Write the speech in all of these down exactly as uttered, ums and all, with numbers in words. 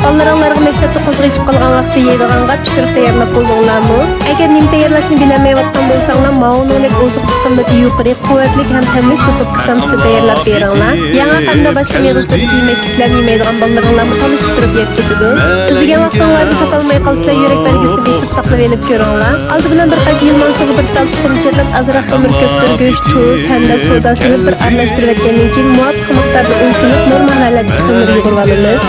بالىلىرىڭلارغا مەكتەپتە قورسىقى ئېچىپ قالغان ۋاقتىدا يەيدىغان غاپ پىشۇرۇق تەييارلاپ بولدۇڭلارمۇ؟ ئەگەر نېمە تەييارلاشنى بىلەلمەيۋاتقان بولساڭلار، ماۋۇنىڭدەك ئوزۇقلۇق قىممىتى يۇقىرى، قۇۋۋەتلىك ھەم تەملىك دۇخوپكا سامسىسى تەييارلاپ بېرىڭلار. ياڭاق ھەمدە باشقا مېغىزلىرىدىكى يېمەكلىكلەرنى يېمەيدىغان بالىلىرىڭلارمۇ تالىشىپ تۇرۇپ يەپ كېتىدۇ. ئىزدىگەن ۋاقتىڭلاردا تاپالماي قالسىلەر، يۈرەك بەلگىسىنى بېسىپ ساقلىۋېلىپ كۆرۈڭلار. ئالدى بىلەن بىر قانچە يىلمان سۇغا بىر تال تۇخۇم چېقىپ، ئازراق خېمىر كۆپتۈرگۈچ، تۇز ھەمدە سودا سېلىپ بىر ئارىلاشتۇرۇۋەتكەندىن كېيىن، مۇۋاپىق مىقداردا ئۇن سېلىپ، نورمال ھالەتتىكى خېمىر يۇغۇرۇۋالىمىز.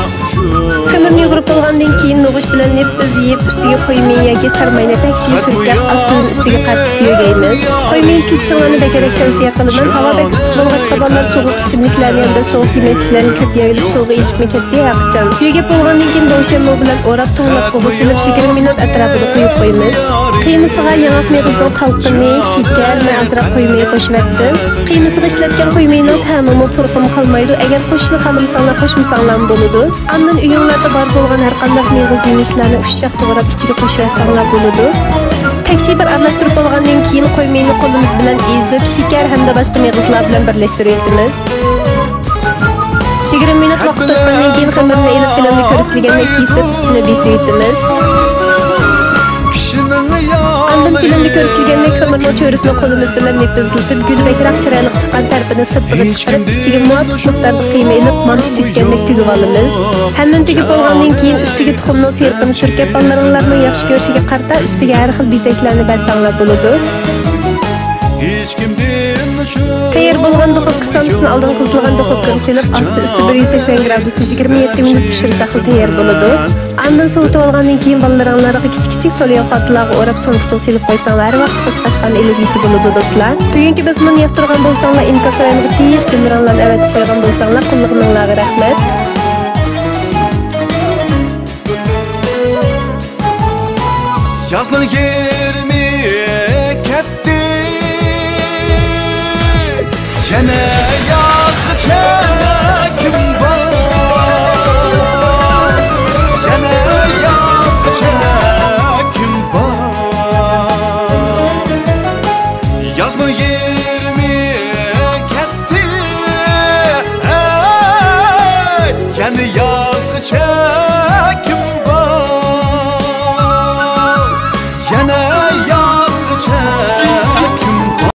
خېمىرنى يۇغۇرۇپ بولغاندىن كېيىن، نوغۇچ بىلەن نېپىز يېيىپ، ئۈستىگە قوي مېيى ياكى سارماينى تەكشىلىك سۈركەپ، ئاستىدىن ئۈستىگە قاتتىق يۆگەيمىز. قوي مېيى ئىشلىتىشىڭلارنى بەكرەك تەۋسىيە قىلىمەن. ھاۋا بەك ئىسسىق بولغاچقا، بالىلار سوغۇق ئىچىملىكلەرنى ھەمدە سوغۇق يېمەكلىكلەرنى كۆپ يەۋېلىپ، سوغۇقى ئېشىپمۇ كەتتى ھەرقاچان. يۆگەپ بولغاندىن كېيىن، بوشيەنمو بىلەن ئوراپ، توڭلاپ ئوغۇت سېلىپ، يىگىرمە مىنۇت ئەتراپىدا قويۇپ قويىمىز. قىيمىسىغا ياڭاق مېغىزنىڭ تالقىنى، شېكەر ۋە ئازراق قوي مېيى قوشۇۋەتتىم. قىيمىسىغا ئىشلەتكەن قوي مېيىنىڭ تەمىمۇ، پۇرىقىمۇ قالمايدۇ. ئەگەر قوشۇشنى خالىمىساڭلار، قوشمىساڭلارمۇ بولىدۇ. ئاندىن ئۆيۈڭلاردا بار بولغان ھەرقانداق مېغىز يېمىشلەرنى ئۇششاق توغراپ، ئىچىگە قوشۇۋەتسەڭلار بولىدۇ. تەكشى بىر ئارىلاشتۇرۇپ بولغاندىن كېيىن، قوي مېيىنى قولىمىز بىلەن ئېزىپ، شېكەر ھەمدە باشقا مېغىزلار بىلەن بىرلەشتۈرۈۋېتىمىز. يىگىرمە مىنۇت ۋاقىت توشقاندىن كېيىن، خېمىرنى ئېلىپ، فىلىمدا كۆرسىتىلگەندەك كېسىپ، ئۈستىنى بېسىۋېتىمىز. ئاندىن فىلىمدا كۆرسىتىلگەندەك، خېمىرنىڭ چۆرىسىنى قولىمىز بىلەن نېپىزلىتىپ، گۈلى بەكرەك چىرايلىق چىققان تەرىپىنى سىرتىغا چىقىرىپ، ئىچىگە مۇۋاپىق مىقداردا قىيما ئېلىپ، مانتا تۈگكەندەك تۈگۈۋالىمىز. ھەممىنى تۈگۈپ بولغاندىن كېيىن، ئۈستىگە تۇخۇمنىڭ سېرىقىنى سۈركەپ، بالىلىرىڭلارنىڭ ياخشى كۆرۈشىگە قارىتا، ئۈستىگە ھەر خىل بېزەكلەرنى بەرسەڭلار بولىدۇ. تەييار بولغان دۇخوپكا سامسىسىنى ئالدىن قىزىتىلغان دۇخوپكىغا سېلىپ، ئاستا ئۈستى بىر يۈز سەكسەن گرادۇستا يىگىرمە يەتتە مىنۇت پىشۇرساقلا تەييار بولىدۇ. ئاندىن سوۋۇتۇۋالغاندىن كېيىن، بالىلىرىڭلارغا كىچىك كىچىك سولياۋ خالتىلارغا ئوراپ، سومكىسىغا سېلىپ قويساڭلار، ھەر ۋاقىت قورساق ئاچقاندا ئېلىۋېلىشى بولىدۇ، دوستلار. بۈگۈنكى بىز مۇنى ياقتۇرغان بولساڭلار، ئىنكاس رايونىغا چىقىپ، گۈللىرىڭلارنى ئەۋەتىپ قويغان بولساڭلار، قوللىغىنىڭلارغا رەھمەت. يازنىڭ يېرىمى كەتتى، يەنە يازغىچە كۈن بار، يەنە يازغىچە كۈن بار. يازنىڭ يېرىمى كەتتى، ھەي، يەنە